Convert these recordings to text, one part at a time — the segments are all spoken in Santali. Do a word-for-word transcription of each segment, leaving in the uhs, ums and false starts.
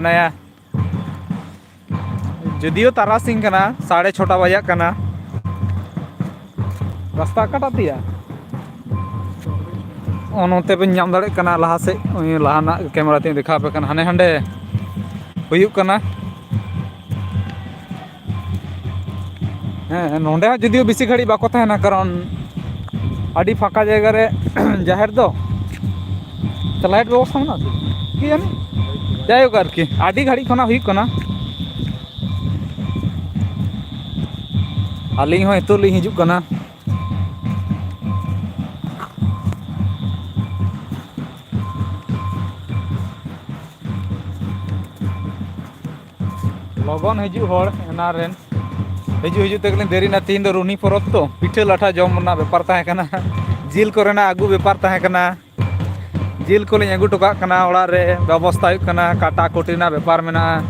ᱢᱮᱱᱟᱭᱟ᱾ ᱡᱩᱫᱤᱭᱳ ᱛᱟᱨᱟᱥᱤᱧ ᱠᱟᱱᱟ, ᱥᱟᱲᱮ ᱪᱷᱚᱴᱟ ᱵᱟᱡᱟᱜ ᱠᱟᱱᱟ, ᱨᱟᱥᱛᱟ ᱚᱠᱟᱴᱟᱜ ᱛᱮᱭᱟ? ᱚ, ᱱᱚᱛᱮ ᱵᱮᱱ ᱧᱟᱢ ᱫᱟᱲᱮᱭᱟᱜ ᱠᱟᱱᱟ, ᱞᱟᱦᱟ ᱥᱮᱫ, ᱳᱭ ᱞᱟᱦᱟᱱᱟᱜ ᱠᱮᱢᱮᱨᱟ ᱛᱤᱧ ᱫᱮᱠᱷᱟᱣ ᱟᱯᱮ ᱠᱟᱱᱟ, ᱦᱟᱱᱮ ᱦᱟᱸᱰᱮ ᱦᱩᱭᱩᱜ ᱠᱟᱱᱟ᱾ ᱦᱮᱸ, ᱱᱚᱸᱰᱮ ᱦᱚᱸ ᱡᱩᱫᱤᱭᱳ ᱵᱮᱥᱤ ᱜᱷᱟᱹᱲᱤᱡ ᱵᱟᱠᱚ ᱛᱟᱦᱮᱱᱟ, ᱠᱟᱨᱚᱱ ᱟᱹᱰᱤ ᱯᱷᱟᱸᱠᱟ ᱡᱟᱭᱜᱟ ᱨᱮ ᱡᱟᱦᱮᱨ ᱫᱚ᱾ ᱪᱮ, ᱞᱟᱭᱤᱴ ᱵᱮᱵᱚᱥᱛᱷᱟ ᱢᱮᱱᱟᱜᱼᱟ ᱥᱮ? ᱠᱤ ᱡᱟᱹᱱᱤ? ᱡᱟᱭᱦᱳᱠ, ᱟᱨᱠᱤ ᱟᱹᱰᱤ ᱜᱷᱟᱹᱲᱤᱡ ᱠᱷᱚᱱᱟᱜ ᱦᱩᱭᱩᱜ ᱠᱟᱱᱟ᱾ ᱟᱹᱞᱤᱧ ᱦᱚᱸ ᱱᱤᱛᱚᱜ ᱞᱤᱧ ᱦᱤᱡᱩᱜ ᱠᱟᱱᱟ᱾ ᱞᱚᱜᱚᱱ ᱦᱤᱡᱩᱜ ᱦᱚᱲ ᱮᱱᱟ ᱨᱮᱱ, ᱦᱤᱡᱩᱜ ᱦᱤᱡᱩᱜ ᱛᱮᱜᱮᱞᱤᱧ ᱫᱮᱨᱤᱱᱟ᱾ ᱛᱤᱦᱤᱧ ᱫᱚ ᱨᱩᱦᱱᱤ ᱯᱚᱨᱚᱵᱽ ᱛᱚ, ᱯᱤᱴᱷᱟᱹ ᱞᱟᱴᱷᱟ ᱡᱚᱢ ᱨᱮᱱᱟᱜ ᱵᱮᱯᱟᱨ ᱛᱟᱦᱮᱸ ᱠᱟᱱᱟ, ᱡᱤᱞ ᱠᱚᱨᱮᱱᱟᱜ ᱟᱹᱜᱩ ᱵᱮᱯᱟᱨ ᱛᱟᱦᱮᱸ ᱠᱟᱱᱟ᱾ ᱡᱤᱞ ᱠᱚᱞᱤᱧ ᱟᱹᱜᱩ ᱦᱚᱴᱚ ᱠᱟᱜ ᱠᱟᱱᱟ, ᱚᱲᱟᱜ ᱨᱮ ᱵᱮᱵᱚᱥᱛᱷᱟ ᱦᱩᱭᱩᱜ ᱠᱟᱱᱟ, ᱠᱟᱴᱟ ᱠᱩᱴᱤ ᱨᱮᱱᱟᱜ ᱵᱮᱯᱟᱨ ᱢᱮᱱᱟᱜᱼᱟ᱾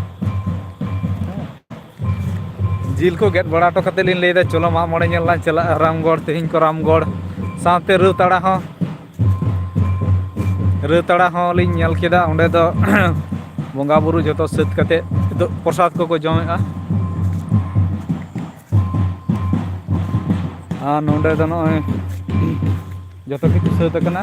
ᱡᱤᱞ ᱠᱚ ᱜᱮᱫ ᱵᱟᱲᱟ ᱦᱚᱴᱚ ᱠᱟᱛᱮᱫ ᱞᱤᱧ ᱞᱟᱹᱭᱫᱟ, ᱪᱚᱞᱚ ᱢᱟᱜ ᱢᱚᱬᱮ ᱧᱮᱞ ᱞᱟᱝ ᱪᱟᱞᱟᱜᱼᱟ ᱨᱟᱢᱜᱚᱲ, ᱛᱮᱦᱮᱧ ᱠᱚ ᱨᱟᱢᱜᱚᱲ, ᱥᱟᱶᱛᱮ ᱨᱟᱹᱛᱟᱲᱟ ᱦᱚᱸ, ᱨᱟᱹᱛᱟᱲᱟ ᱦᱚᱸᱞᱤᱧ ᱧᱮᱞ ᱠᱮᱫᱟ᱾ ᱚᱸᱰᱮ ᱫᱚ ᱵᱚᱸᱜᱟ ᱵᱩᱨᱩ ᱡᱚᱛᱚ ᱥᱟᱹᱛ ᱠᱟᱛᱮᱫ ᱱᱤᱛᱚᱜ ᱯᱨᱚᱥᱟᱫ ᱠᱚᱠᱚ ᱡᱚᱢᱮᱫᱼᱟ᱾ ᱟᱨ ᱱᱚᱸᱰᱮ ᱫᱚ ᱱᱚᱜᱼᱚᱭ ᱡᱚᱛᱚ ᱠᱤᱪᱷᱩ ᱥᱟᱹᱛ ᱟᱠᱟᱱᱟ᱾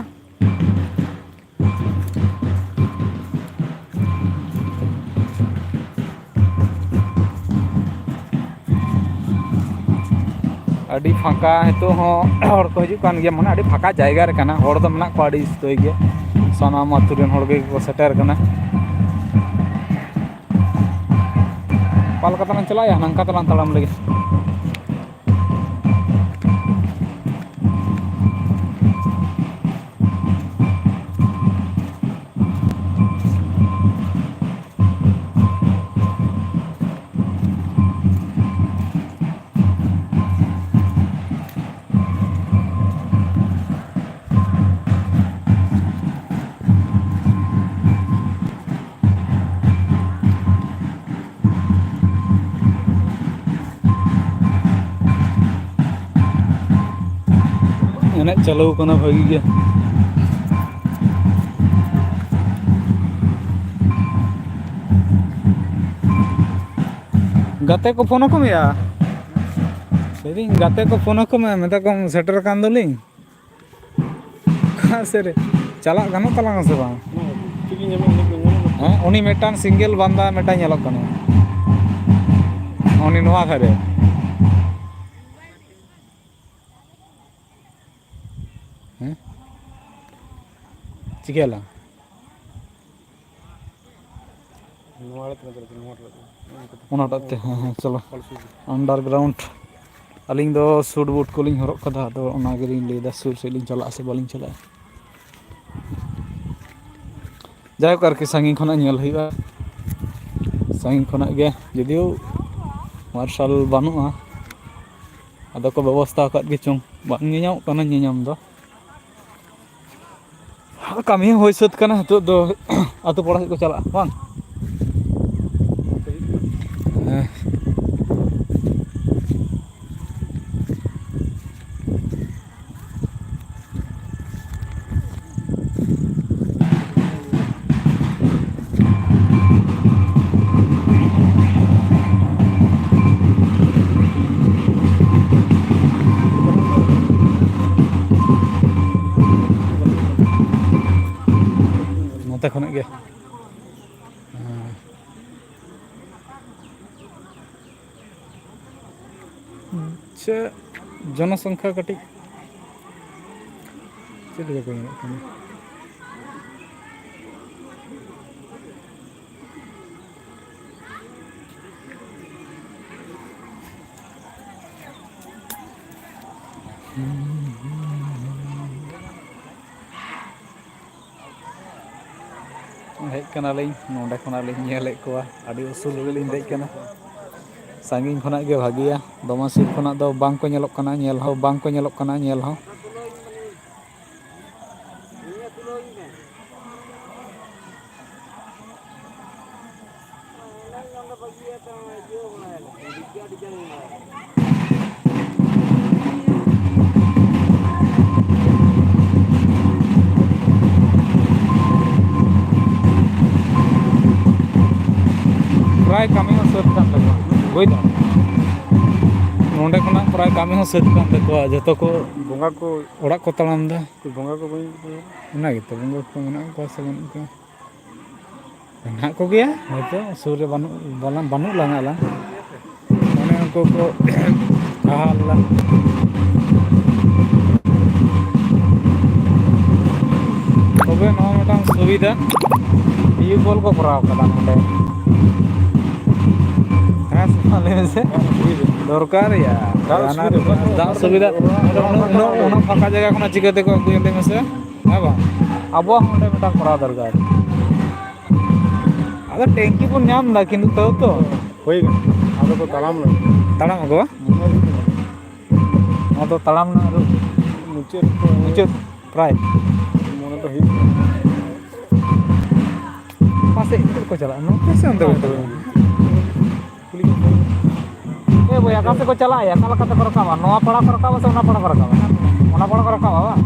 ᱟᱹᱰᱤ ᱯᱷᱟᱸᱠᱟ ᱱᱤᱛᱚᱜ ᱦᱚᱸ ᱦᱚᱲ ᱠᱚ ᱦᱤᱡᱩᱜ ᱠᱟᱱ ᱜᱮᱭᱟ, ᱢᱟᱱᱮ ᱟᱹᱰᱤ ᱯᱷᱟᱸᱠᱟ ᱡᱟᱭᱜᱟ ᱨᱮ ᱠᱟᱱᱟ, ᱦᱚᱲ ᱫᱚ ᱢᱮᱱᱟᱜ ᱠᱚᱣᱟ ᱟᱹᱰᱤ ᱩᱥᱛᱟᱹᱭ ᱜᱮ, ᱥᱟᱱᱟᱢ ᱟᱹᱛᱩ ᱨᱮᱱ ᱦᱚᱲ ᱜᱮᱠᱚ ᱥᱮᱴᱮᱨ ᱠᱟᱱᱟ᱾ ᱚᱠᱟ ᱞᱮᱠᱟ ᱛᱮᱞᱟᱝ ᱪᱟᱞᱟᱜᱼᱟ? ᱱᱚᱝᱠᱟ ᱛᱮᱞᱟᱝ ᱛᱟᱲᱟᱢ ᱞᱮᱜᱮ᱾ ᱮᱱᱮᱡ ᱪᱟᱹᱞᱩ ᱠᱟᱱᱟ ᱵᱷᱟᱹᱜᱤ ᱜᱮ᱾ ᱜᱟᱛᱮ ᱠᱚ ᱯᱷᱳᱱ ᱟᱠᱚ ᱢᱮᱭᱟ? ᱞᱟᱹᱭᱫᱟᱹᱧ, ᱜᱟᱛᱮ ᱠᱚ ᱯᱷᱳᱱ ᱟᱠᱚ ᱢᱮ, ᱢᱮᱛᱟ ᱠᱚᱢ ᱥᱮᱴᱮᱨ ᱟᱠᱟᱱ ᱫᱚᱞᱤᱧ᱾ ᱚᱠᱟ ᱥᱮᱫ ᱨᱮ ᱪᱟᱞᱟᱜ ᱜᱟᱱᱚᱜ ᱛᱟᱞᱟᱝᱟ ᱥᱮ ᱵᱟᱝ? ᱦᱮᱸ, ᱩᱱᱤ ᱢᱤᱫᱴᱟᱝ ᱥᱤᱝᱜᱮᱞ ᱵᱟᱱᱫᱟ ᱢᱤᱫᱴᱟᱝ ᱧᱮᱞᱚᱜ ᱠᱟᱱᱟ, ᱩᱱᱤ ᱱᱚᱣᱟ ᱫᱷᱟᱨᱮ᱾ ᱦᱮᱸ, ᱪᱤᱠᱟᱹᱭᱟᱞᱟᱝ? ᱱᱚᱣᱟ ᱟᱲᱮ ᱛᱮ ᱪᱟᱞᱟᱜ ᱠᱟᱱᱟ, ᱱᱚᱣᱟ ᱟᱲᱮ ᱛᱮ᱾ ᱚᱱᱟᱴᱟᱜ ᱛᱮ, ᱦᱮᱸ, ᱦᱮᱸ, ᱪᱚᱞᱚ᱾ ᱦᱚᱲ ᱥᱩᱨ ᱨᱮ᱾ Underground᱾ ᱟᱹᱞᱤᱧ ᱫᱚ ᱥᱩᱴ ᱵᱩᱴ ᱠᱚᱞᱤᱧ ᱦᱚᱨᱚᱜ ᱠᱟᱫᱟ, ᱟᱫᱚ ᱚᱱᱟ ᱜᱮᱞᱤᱧ ᱞᱟᱹᱭᱫᱟ ᱥᱩᱨ ᱥᱮᱫ ᱞᱤᱧ ᱪᱟᱞᱟᱜᱼᱟ ᱥᱮ ᱵᱟᱹᱞᱤᱧ ᱪᱟᱞᱟᱜᱼᱟ᱾ ᱡᱟᱭᱦᱳᱠ, ᱟᱨᱠᱤ ᱥᱟᱺᱜᱤᱧ ᱠᱷᱚᱱᱟᱜ ᱧᱮᱞ ᱦᱩᱭᱩᱜᱼᱟ, ᱥᱟᱺᱜᱤᱧ ᱠᱷᱚᱱᱟᱜ ᱜᱮ, ᱡᱩᱫᱤᱭᱳ ᱢᱟᱨᱥᱟᱞ ᱵᱟᱹᱱᱩᱜᱼᱟ, ᱟᱫᱚ ᱠᱚ ᱵᱮᱵᱚᱥᱛᱷᱟ ᱟᱠᱟᱫ ᱜᱮ ᱪᱚᱝ, ᱵᱟᱝ ᱧᱮᱧᱟᱢᱚᱜ ᱠᱟᱱᱟ ᱧᱮᱧᱟᱢ ᱫᱚ᱾ ᱠᱟᱹᱢᱤ ᱦᱚᱸ ᱦᱩᱭ ᱥᱟᱹᱛ ᱠᱟᱱᱟ, ᱱᱤᱛᱚᱜ ᱫᱚ ᱟᱛᱳ ᱯᱟᱲᱟ ᱥᱮᱫ ᱠᱚ ᱪᱟᱞᱟᱜᱼᱟ, ᱵᱟᱝ? ᱦᱮᱸ᱾ ᱱᱚᱛᱮ ᱠᱷᱚᱱᱟᱜ ᱜᱮ᱾ ᱦᱮᱸ᱾ ᱪᱮᱫ ᱡᱚᱱᱚᱥᱚᱝᱠᱷᱟ ᱠᱟᱹᱴᱤᱡ ᱪᱮᱫ ᱞᱮᱠᱟ ᱠᱚ ᱧᱮᱞᱚᱜ ᱠᱟᱱᱟ? ᱦᱮᱡ ᱠᱟᱱᱟᱞᱤᱧ, ᱱᱚᱸᱰᱮ ᱠᱷᱚᱱᱟᱜ ᱞᱤᱧ ᱧᱮᱞᱮᱫ ᱠᱚᱣᱟ, ᱟᱹᱰᱤ ᱩᱥᱩᱞ ᱨᱮᱞᱤᱧ ᱫᱮᱡ ᱠᱟᱱᱟ᱾ ᱥᱟᱺᱜᱤᱧ ᱠᱷᱚᱱᱟᱜ ᱜᱮ ᱵᱷᱟᱹᱜᱤᱭᱟ, ᱫᱚᱢᱮ ᱥᱩᱨ ᱠᱷᱚᱱᱟᱜ ᱫᱚ ᱵᱟᱝ ᱠᱚ ᱧᱮᱞᱚᱜ ᱠᱟᱱᱟ ᱧᱮᱞ ᱦᱚᱸ, ᱵᱟᱝ ᱠᱚ ᱧᱮᱞᱚᱜ ᱠᱟᱱᱟ ᱧᱮᱞ ᱦᱚᱸ᱾ ᱯᱨᱟᱭ ᱠᱟᱹᱢᱤ ᱦᱚᱸ ᱥᱟᱹᱛ ᱠᱟᱱ ᱛᱟᱠᱚᱣᱟ᱾ ᱦᱩᱭ ᱫᱟᱲᱮᱭᱟᱜᱼᱟ᱾ ᱱᱚᱸᱰᱮ ᱠᱷᱚᱱᱟᱜ ᱯᱨᱟᱭ ᱠᱟᱹᱢᱤ ᱦᱚᱸ ᱥᱟᱹᱛ ᱠᱟᱱ ᱛᱟᱠᱚᱣᱟ, ᱡᱚᱛᱚ ᱠᱚ ᱵᱚᱸᱜᱟ ᱠᱚ, ᱚᱲᱟᱜ ᱠᱚ ᱛᱟᱲᱟᱢ ᱮᱫᱟ᱾ ᱵᱚᱸᱜᱟ ᱠᱚ ᱵᱟᱹᱧ ᱚᱱᱟ ᱜᱮᱛᱚ, ᱵᱚᱸᱜᱟ ᱠᱚ ᱢᱮᱱᱟᱜ ᱠᱚᱣᱟ ᱥᱮ ᱵᱟᱹᱱᱩᱜ ᱠᱚᱣᱟ? ᱢᱮᱱᱟᱜ ᱠᱚᱜᱮᱭᱟ, ᱦᱚᱭᱛᱳ ᱥᱩᱨ ᱨᱮ ᱵᱟᱹᱱᱩᱜ, ᱵᱟᱞᱟᱝ, ᱵᱟᱹᱱᱩᱜ ᱞᱟᱝ ᱟᱞᱟᱝ᱾ ᱚᱱᱮ ᱩᱱᱠᱩ ᱠᱚ ᱟᱦᱟᱞ ᱞᱟᱝ᱾ ᱛᱚᱵᱮ ᱱᱚᱣᱟ ᱢᱤᱫᱴᱟᱝ ᱥᱩᱵᱤᱫᱷᱟ, ᱴᱤᱭᱩᱵᱽ ᱠᱚᱞ ᱠᱚ ᱠᱚᱨᱟᱣ ᱠᱟᱫᱟ ᱱᱚᱰᱮ᱾ ᱦᱮᱸ ᱥᱮ ᱵᱟᱝ, ᱞᱟᱹᱭ ᱢᱮᱥᱮ? ᱫᱚᱨᱠᱟᱨ ᱭᱟ᱾ ᱫᱟᱜ ᱚᱱᱟ ᱥᱩᱵᱤᱫᱷᱟ᱾ ᱫᱟᱜ ᱥᱩᱵᱤᱫᱷᱟ᱾ ᱩᱱᱟᱹᱜ, ᱩᱱᱟᱹᱜ ᱯᱷᱟᱸᱠᱟ ᱡᱟᱭᱜᱟ ᱠᱷᱚᱱᱟᱜ ᱪᱤᱠᱟᱹ ᱛᱮᱠᱚ ᱟᱹᱜᱩᱭᱟ, ᱞᱟᱹᱭ ᱢᱮᱥᱮ? ᱦᱮᱸ ᱵᱟᱝ? ᱟᱵᱚᱣᱟᱜ ᱦᱚᱸ ᱚᱸᱰᱮ ᱢᱤᱫᱴᱟᱝ ᱠᱚᱨᱟᱣ ᱫᱚᱨᱠᱟᱨ᱾ ᱟᱫᱚ ᱴᱮᱝᱠᱤ ᱵᱚᱱ ᱧᱟᱢ ᱮᱫᱟ, ᱠᱤᱱᱛᱩ ᱛᱟᱹᱣ ᱛᱚ᱾ ᱦᱩᱭ ᱠᱟᱱᱟ᱾ ᱟᱫᱚ ᱠᱚ ᱛᱟᱲᱟᱢ ᱞᱮ᱾ ᱛᱟᱲᱟᱢ ᱟᱠᱚ ᱵᱟᱝ? ᱢᱚᱱᱮ ᱦᱩᱭᱩᱜ ᱠᱟᱱᱟ᱾ ᱱᱚᱣᱟ ᱫᱚ ᱛᱟᱲᱟᱢ ᱨᱮᱱᱟᱜ route᱾ ᱢᱩᱪᱟᱹᱫ ᱠᱚ᱾ ᱢᱩᱪᱟᱹᱫ ᱯᱨᱟᱭ᱾ ᱢᱚᱱᱮ ᱫᱚ ᱦᱩᱭᱩᱜ ᱠᱟᱱᱟ᱾ ᱚᱠᱟ ᱥᱮᱫ ᱠᱚ ᱪᱟᱞᱟᱜᱼᱟ? ᱱᱚᱛᱮ ᱥᱮ ᱚᱱᱛᱮ ᱠᱚ ᱪᱟᱞᱟᱜᱼᱟ? ᱠᱩᱞᱤ ᱠᱚ᱾ ᱮ ᱵᱚᱭᱦᱟ, ᱚᱠᱟ ᱥᱮᱫ ᱠᱚ ᱪᱟᱞᱟᱜᱼᱟ? ᱚᱠᱟ ᱞᱮᱠᱟ ᱛᱮᱠᱚ ᱨᱟᱠᱟᱵᱟ? ᱱᱚᱣᱟ ᱯᱟᱲᱟ ᱠᱚ ᱨᱟᱠᱟᱵᱟ ᱥᱮ ᱚᱱᱟ ᱯᱟᱲᱟ ᱠᱚ ᱨᱟᱠᱟᱵᱟ? ᱚᱱᱟ ᱯᱟᱲᱟ ᱠᱚ ᱨᱟᱠᱟᱵᱟ ᱵᱟᱝ?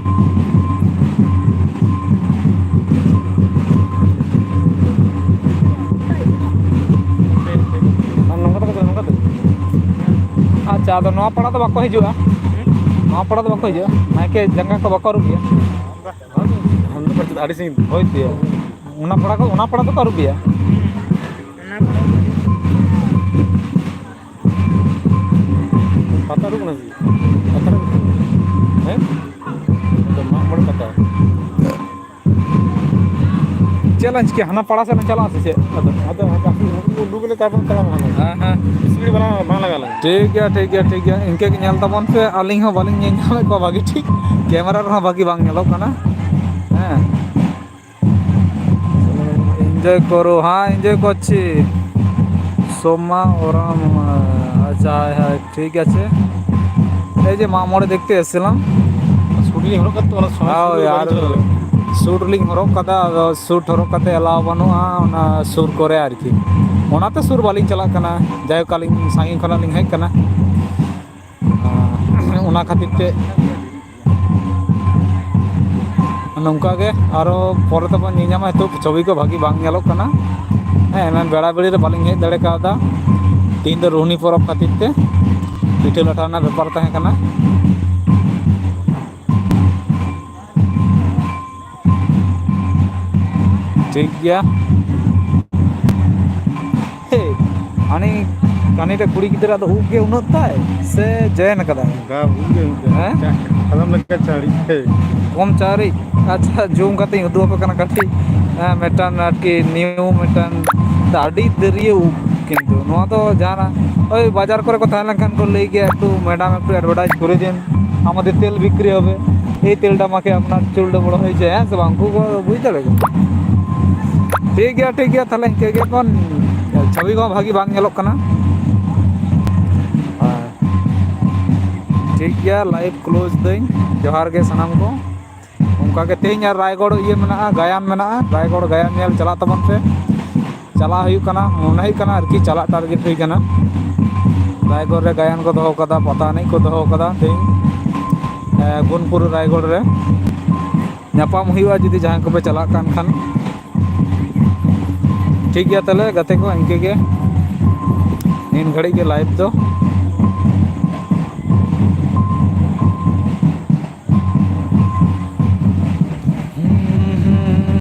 ᱟᱨ ᱱᱚᱝᱠᱟ ᱛᱮᱠᱚ ᱪᱟᱞᱟᱜᱼᱟ, ᱱᱚᱝᱠᱟ ᱛᱮ? ᱟᱪᱪᱷᱟ, ᱟᱫᱚ ᱱᱚᱣᱟ ᱯᱟᱲᱟ ᱫᱚ ᱵᱟᱠᱚ ᱦᱤᱡᱩᱜᱼᱟ? ᱱᱚᱣᱟ ᱯᱟᱲᱟ ᱫᱚ ᱵᱟᱠᱚ ᱦᱤᱡᱩᱜᱼᱟ? ᱱᱟᱭᱠᱮ ᱡᱟᱸᱜᱟ ᱠᱚ ᱵᱟᱠᱚ ᱟᱹᱨᱩᱵ ᱜᱮᱭᱟ? ᱦᱟᱱᱛᱮ ᱯᱟᱲᱟ ᱟᱹᱰᱤ ᱥᱟᱺᱜᱤᱧ᱾ ᱦᱳᱭ ᱛᱚ᱾ ᱚᱱᱟ ᱯᱟᱲᱟ ᱠᱚ, ᱚᱱᱟ ᱯᱟᱲᱟ ᱫᱚᱠᱚ ᱟᱹᱨᱩᱵ ᱜᱮᱭᱟ? ᱯᱟᱛᱟ ᱟᱹᱨᱩᱵ ᱠᱟᱱᱟ ᱥᱮ ᱪᱮᱫ? ᱯᱟᱛᱟ ᱟᱹᱨᱩᱵ ᱠᱟᱱᱟ? ᱦᱮᱸ? ᱟᱫᱚ ᱢᱟᱜ ᱢᱚᱬᱮ ᱯᱟᱛᱟ᱾ ᱪᱮᱫ ᱞᱟᱝ ᱪᱤᱠᱟᱹᱭᱟ? ᱦᱟᱱᱟ ᱯᱟᱲᱟ ᱥᱮᱫ ᱞᱟᱝ ᱪᱟᱞᱟᱜᱼᱟ ᱥᱮ ᱪᱮᱫ? ᱟᱫᱚ, ᱟᱫᱚ ᱦᱟᱯᱮ ᱩᱰᱩᱠ ᱞᱮ, ᱛᱟᱨᱯᱚᱨ ᱛᱟᱲᱟᱢᱟ ᱦᱟᱸᱜ᱾ ᱦᱮᱸ, ᱦᱮᱸ᱾ ᱵᱮᱥᱤ ᱜᱷᱟᱹᱲᱤᱡ ᱵᱟᱝ, ᱵᱟᱝ ᱞᱟᱜᱟᱜᱼᱟ᱾ ᱴᱷᱤᱠ ᱜᱮᱭᱟ, ᱴᱷᱤᱠ ᱜᱮᱭᱟ, ᱴᱷᱤᱠ ᱜᱮᱭᱟ᱾ ᱤᱱᱠᱟᱹ ᱜᱮ ᱧᱮᱞ ᱛᱟᱵᱚᱱ ᱯᱮ, ᱟᱹᱞᱤᱧ ᱦᱚᱸ ᱵᱟᱹᱞᱤᱧ ᱧᱮᱞ ᱧᱟᱢᱮᱫ ᱠᱚᱣᱟ ᱵᱷᱟᱹᱜᱤ ᱴᱷᱤᱠ᱾ ᱠᱮᱢᱮᱨᱟ ᱨᱮᱦᱚᱸ ᱵᱷᱟᱹᱜᱤ ᱵᱟᱝ ᱧᱮᱞᱚᱜ ᱠᱟᱱᱟ᱾ ᱦᱮᱸ᱾ ᱮᱱᱡᱚᱭ ᱠᱚᱨᱚ, ᱦᱮᱸ, ᱮᱱᱡᱚᱭ ᱠᱚᱨᱪᱤ᱾ ᱥᱳᱢᱟ ᱳᱨᱟᱢ, ᱟᱪᱪᱷᱟ, ᱦᱳᱭ, ᱦᱳᱭ, ᱴᱷᱤᱠ ᱟᱪᱷᱮ᱾ ᱮᱭ ᱡᱮ ᱢᱟᱜ ᱢᱚᱬᱮ ᱫᱮᱠᱷᱛᱮ ᱮᱥᱮᱞᱟᱢ᱾ ᱥᱩᱴ ᱞᱤᱧ ᱦᱚᱨᱚᱜ ᱠᱟᱫᱟ ᱛᱚ, ᱚᱱᱟ ᱥᱚᱢᱚᱭ ᱦᱳᱭ, ᱥᱩᱴ ᱟᱨ ᱵᱟᱹᱞᱤᱧ ᱪᱟᱞᱟᱣ ᱫᱟᱲᱮᱭᱟᱜᱼᱟ᱾ ᱥᱩᱴ ᱞᱤᱧ ᱦᱚᱨᱚᱜ ᱠᱟᱫᱟ, ᱟᱫᱚ ᱥᱩᱴ ᱦᱚᱨᱚᱜ ᱠᱟᱛᱮ ᱮᱞᱟᱣ ᱵᱟᱹᱱᱩᱜᱼᱟ ᱚᱱᱟ ᱥᱩᱨ ᱠᱚᱨᱮ ᱟᱨᱠᱤ᱾ ᱚᱱᱟᱛᱮ ᱥᱩᱨ ᱵᱟᱹᱞᱤᱧ ᱪᱟᱞᱟᱜ ᱠᱟᱱᱟ᱾ ᱡᱟᱭᱦᱳᱠ, ᱟᱹᱞᱤᱧ ᱥᱟᱺᱜᱤᱧ ᱠᱷᱚᱱᱟᱜ ᱞᱤᱧ ᱦᱮᱡ ᱠᱟᱱᱟ᱾ ᱚᱱᱟ ᱠᱷᱟᱹᱛᱤᱨ ᱛᱮ ᱱᱚᱝᱠᱟ ᱜᱮ ᱟᱨᱚ ᱯᱚᱨᱮ ᱛᱮᱵᱚᱱ ᱧᱮᱧᱟᱢᱟ᱾ ᱱᱤᱛᱚᱜ ᱪᱷᱚᱵᱤ ᱠᱚ ᱵᱷᱟᱹᱜᱤ ᱵᱟᱝ ᱧᱮᱞᱚᱜ ᱠᱟᱱᱟ᱾ ᱦᱮᱸ, ᱮᱱᱟᱱ ᱵᱮᱲᱟ ᱵᱮᱲᱤ ᱨᱮ ᱵᱟᱹᱞᱤᱧ ᱦᱮᱡ ᱫᱟᱲᱮ ᱠᱟᱣᱫᱟ᱾ ᱛᱮᱦᱮᱧ ᱫᱚ ᱨᱳᱦᱱᱤ ᱯᱚᱨᱚᱵᱽ ᱠᱷᱟᱹᱛᱤᱨ ᱛᱮ ᱯᱤᱴᱷᱟᱹ ᱞᱟᱴᱷᱟ ᱨᱮᱱᱟᱜ ᱵᱮᱯᱟᱨ ᱛᱟᱦᱮᱸ ᱠᱟᱱᱟ᱾ ᱴᱷᱤᱠ ᱜᱮᱭᱟ᱾ ᱦᱮ, ᱦᱟᱹᱱᱤ ᱠᱟᱹᱱᱦᱤ ᱨᱮ ᱠᱩᱲᱤ ᱜᱤᱫᱽᱨᱟᱹ ᱫᱚ ᱩᱵ ᱜᱮ ᱩᱱᱟᱹᱜ ᱛᱟᱭ ᱥᱮ ᱡᱚᱭᱮᱱ ᱠᱟᱫᱟᱭ? ᱵᱟ, ᱩᱵ ᱜᱮ ᱩᱵ ᱜᱮ᱾ ᱦᱮᱸ? ᱪᱟ-, ᱟᱞᱚᱢ ᱞᱮᱠᱟ ᱪᱟᱹᱲᱤ᱾ ᱦᱮ᱾ ᱠᱚᱢ ᱪᱟᱹᱲᱤ? ᱟᱪᱪᱷᱟ, ᱡᱩᱢ ᱠᱟᱛᱮᱧ ᱩᱫᱩᱜ ᱟᱯᱮ ᱠᱟᱱᱟ ᱠᱟᱹᱴᱤᱡ᱾ ᱦᱮᱸ, ᱢᱤᱫᱴᱟᱝ ᱟᱨᱠᱤ ᱱᱤᱭᱩ ᱢᱤᱫᱴᱟᱝ ᱟᱹᱰᱤ ᱫᱟᱹᱨᱭᱟᱹ ᱩᱵ, ᱠᱤᱱᱛᱩ ᱱᱚᱣᱟ ᱫᱚ ᱡᱟᱦᱟᱱᱟᱜ ᱳᱭ ᱵᱟᱡᱟᱨ ᱠᱚᱨᱮ ᱠᱚ ᱛᱟᱦᱮᱸ ᱞᱮᱱᱠᱷᱟᱱ ᱠᱚ ᱞᱟᱹᱭ ᱜᱮᱭᱟ, "ᱮᱠᱴᱩ ᱢᱮᱰᱟᱢ, ᱮᱠᱴᱩ advertise করে দিন, আমাদের তেল বিক্রি হবে, এই তেলটা মাখে আপনার চুলটা বড় হয়েছে", ᱦᱮᱸ ᱥᱮ ᱵᱟᱝ? ᱩᱱᱠᱩ ᱠᱚ ᱵᱩᱡᱽ ᱫᱟᱲᱮᱭᱟᱜᱼᱟ᱾ ᱴᱷᱤᱠ ᱜᱮᱭᱟ, ᱴᱷᱤᱠ ᱜᱮᱭᱟ, ᱛᱟᱦᱞᱮ ᱤᱱᱠᱟᱹ ᱜᱮ ᱵᱚᱱ, ᱪᱷᱚᱵᱤ ᱠᱚᱦᱚᱸ ᱵᱷᱟᱹᱜᱤ ᱵᱟᱝ ᱧᱮᱞᱚᱜ ᱠᱟᱱᱟ᱾ ᱟᱨ ᱴᱷᱤᱠ ᱜᱮᱭᱟ, live close ᱫᱟᱹᱧ᱾ ᱡᱚᱦᱟᱨ ᱜᱮ ᱥᱟᱱᱟᱢ ᱠᱚ᱾ ᱚᱱᱠᱟ ᱜᱮ ᱛᱮᱦᱮᱧ ᱟᱨ ᱨᱟᱭᱜᱚᱲ ᱤᱭᱟᱹ ᱢᱮᱱᱟᱜᱼᱟ, ᱜᱟᱭᱟᱱ ᱢᱮᱱᱟᱜᱼᱟ, ᱨᱟᱭᱜᱚᱲ ᱜᱟᱭᱟᱱ ᱧᱮᱞ ᱪᱟᱞᱟᱜ ᱛᱟᱵᱚᱱ ᱯᱮ᱾ ᱪᱟᱞᱟᱜ ᱦᱩᱭᱩᱜ ᱠᱟᱱᱟ, ᱢᱚᱱᱮ ᱦᱩᱭᱩᱜ ᱠᱟᱱᱟ ᱟᱨᱠᱤ, ᱪᱟᱞᱟᱜ target ᱦᱩᱭ ᱠᱟᱱᱟ᱾ ᱨᱟᱭᱜᱚᱲ ᱨᱮ ᱜᱟᱭᱟᱱ ᱠᱚ ᱫᱚᱦᱚ ᱠᱟᱫᱟ, ᱯᱟᱛᱟ ᱮᱱᱮᱡ ᱠᱚ ᱫᱚᱦᱚ ᱠᱟᱫᱟ ᱛᱮᱦᱮᱧ, ᱮ, ᱜᱩᱱᱯᱩᱨ ᱨᱟᱭᱜᱚᱲ ᱨᱮ᱾ ᱧᱟᱯᱟᱢ ᱦᱩᱭᱩᱜᱼᱟ ᱡᱩᱫᱤ ᱡᱟᱦᱟᱸᱭ ᱠᱚᱯᱮ ᱪᱟᱞᱟᱜ ᱠᱟᱱ ᱠᱷᱟᱱ᱾ ᱴᱷᱤᱠ ᱜᱮᱭᱟ, ᱛᱟᱦᱞᱮ ᱜᱟᱛᱮ ᱠᱚ, ᱤᱱᱠᱟᱹ ᱜᱮ ᱱᱤᱱ ᱜᱷᱟᱹᱲᱤᱡ ᱜᱮ live ᱫᱚ᱾